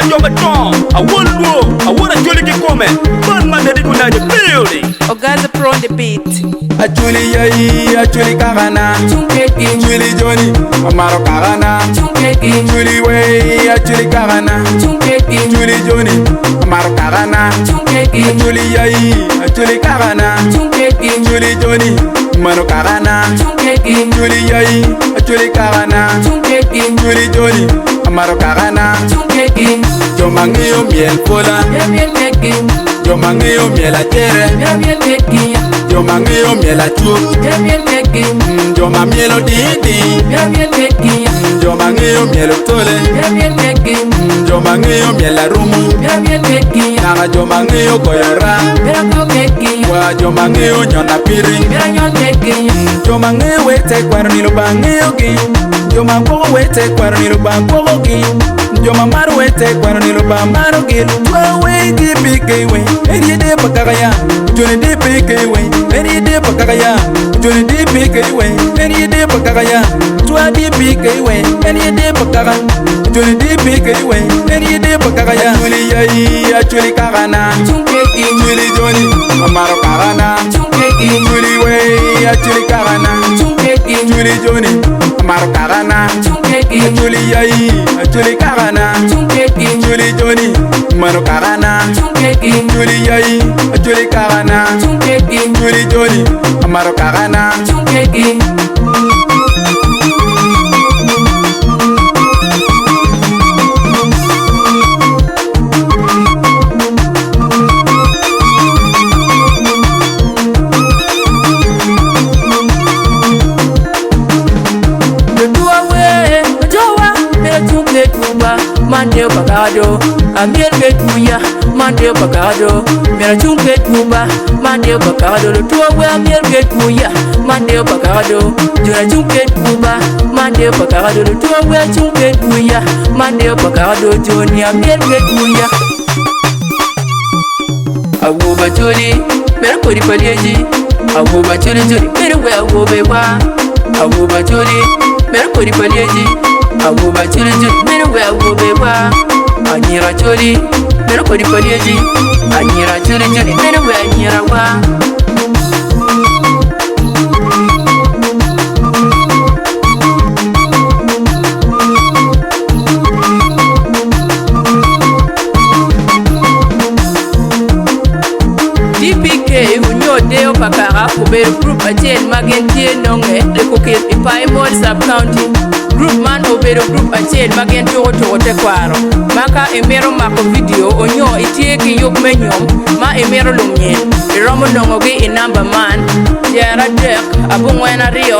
pa jo madongo, awol lwo, awor Acholi kikome, man ma Daddy Gunaje building. Ogaza Pro on the beat. Acholi yayi, acholi kakana, acholi joni, amaro kakana, acholi wei, acholi kakana, acholi joni, amaro kakana, acholi yayi, acholi kakana, acholi joni, mano kakana, acholi yayi, acholi kakana, acholi joni, amaro kakana, jo ma ngeyo myel pwola, jo ma ngeyo myel acere, jo ma ngeyo myel acuk, jo ma myelo didi, jo ma ngeyo myel otole, jo ma ngeyo myel arumu, naka jo ma ngeyo goyo ra, wa jo ma ngeyo nyono apiri, jo ma ngeyo wer tekwaro ni Lubanga ngeyogi, jo ma gwoko wer tekwaro ni Lubanga gwokogi, jo ma maro wer tekwaro ni Lubanga marogi. Lutwa wer DPK we, en ye deyo pa kaka ya, joni DPK we, en ye deyo pa kaka ya, joni DPK we, en ye deyo pa kaka ya, lutwa DPK we, en ye deyo pa kaka, joni DPK we, en ye deyo pa kaka ya. Acholi yayi, acholi kakana, acholi joni, amaro kakana, acholi we, acholi kakana, acholi joni, amaro kakana, acholi yayi, acholi kakana, acholi joni, mano kakana, acholi yayi, acholi kakana, acholi joni, amaro kakana. Lutuwa we, jowa, mera chunke tuba, mande pagado, amiel ke tuya, mande pagado, mera chunke tuba, mande pagado, lutuwa we amiel ke tuya, mande pagado, jora chunke tuba, mande pagado, lutuwa we chunke tuya, mande pagado, joni amiel ke tuya. Awoba choli, mera kodi palieji, awoba choli choli, mera we awobe wa. Awoba choli, mera kodi palieji, awoba choli choli, mera we awobe wa. Anyira choli, mera kodi palieji, anyira choli choli, mera we anyira wa. DPK onyo deo pa kaka obedo gurup acel ma gin tye nonge likukit i Paimol Sub-County. Gurup man obedo gurup acel ma gin tuko tuko tekwaro ma ka imito mako vidio onyo itye ki yub me nyom ma imito lumnyen iromo nongogi i namba man 3 42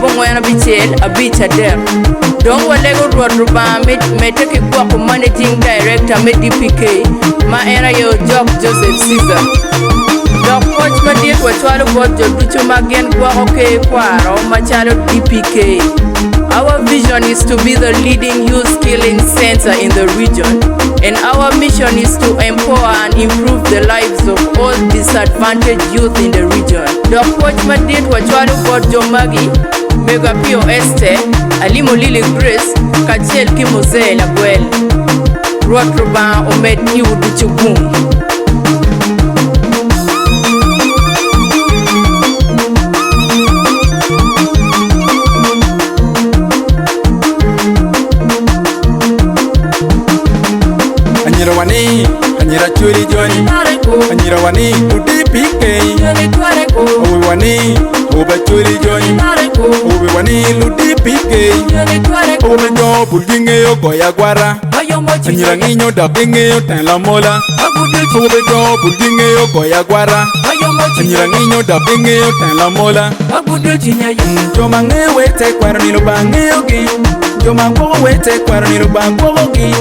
45 53. Dong walego Rwot Rubanga medde ki gwoko Managing Director me DPK ma en aye Ojok Joseph Caesar. Dok pwoc madit wacwalo bot jo ducu ma gin gwoko ker kwaro macalo DPK. Our vision is to be the leading youth skilling center in the region and our mission is to empower and improve the lives of all disadvantaged youth in the region. Dok pwoc madit wacwalo bot jo magi, Mego Apio Esther, Alimo Lily Grace, kacel ki Muzee Lagwel. Rwot Rubanga omed iwu ducu gum. Anyira wani, anyira choli joni, anyira wani UDPK, owe wani, obe choli joni, owe wani UDPK, owe jo bul gingeyo goyo agwara, anyira nginyo dok gingeyo telo mola, owe jo bul gingeyo goyo agwara, anyira nginyo dok gingeyo telo mola. Jo ma ngeyo wer tekwaro ni Lubanga ngeyogi, jo ma gwoko wer tekwaro ni Lubanga gwokogi,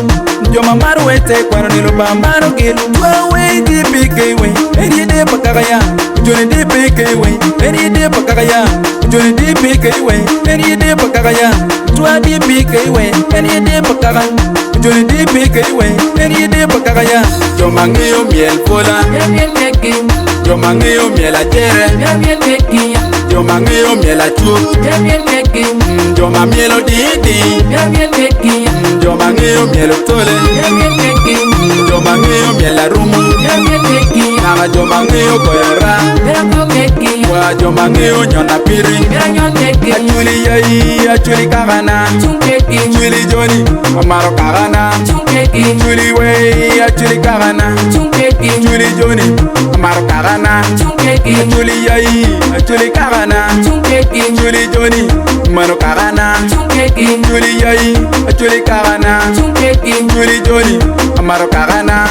jo ma maro wer tekwaro ni Lubanga marogi. Lutwa wer DPK we, en ye deyo pa kaka ya, joni DPK we, en ye deyo pa kaka ya, joni DPK we, en ye deyo pa kaka ya, lutwa DPK we, en ye deyo pa kaka, joni DPK we, en ye deyo pa kaka ya. Jo ma ngeyo myel pwola, jo ma ngeyo myel acere, jo ma ngeyo myel acuk. Jo ma myelo didi, jo ma ngeyo myelo tole, jo ma ngeyo myelo arumo, naka jo ma ngeyo goyo ra, wa jo ma ngeyo nyono apiri. Acholi yayi, acholi kakana, acholi joni, amaro kakana, acholi wei, acholi kakana, acholi joni, amaro kakana, acholi yayi, acholi kakana, acholi joni, mano kakana, acholi yayi, acholi kakana, acholi joni, amaro kakana.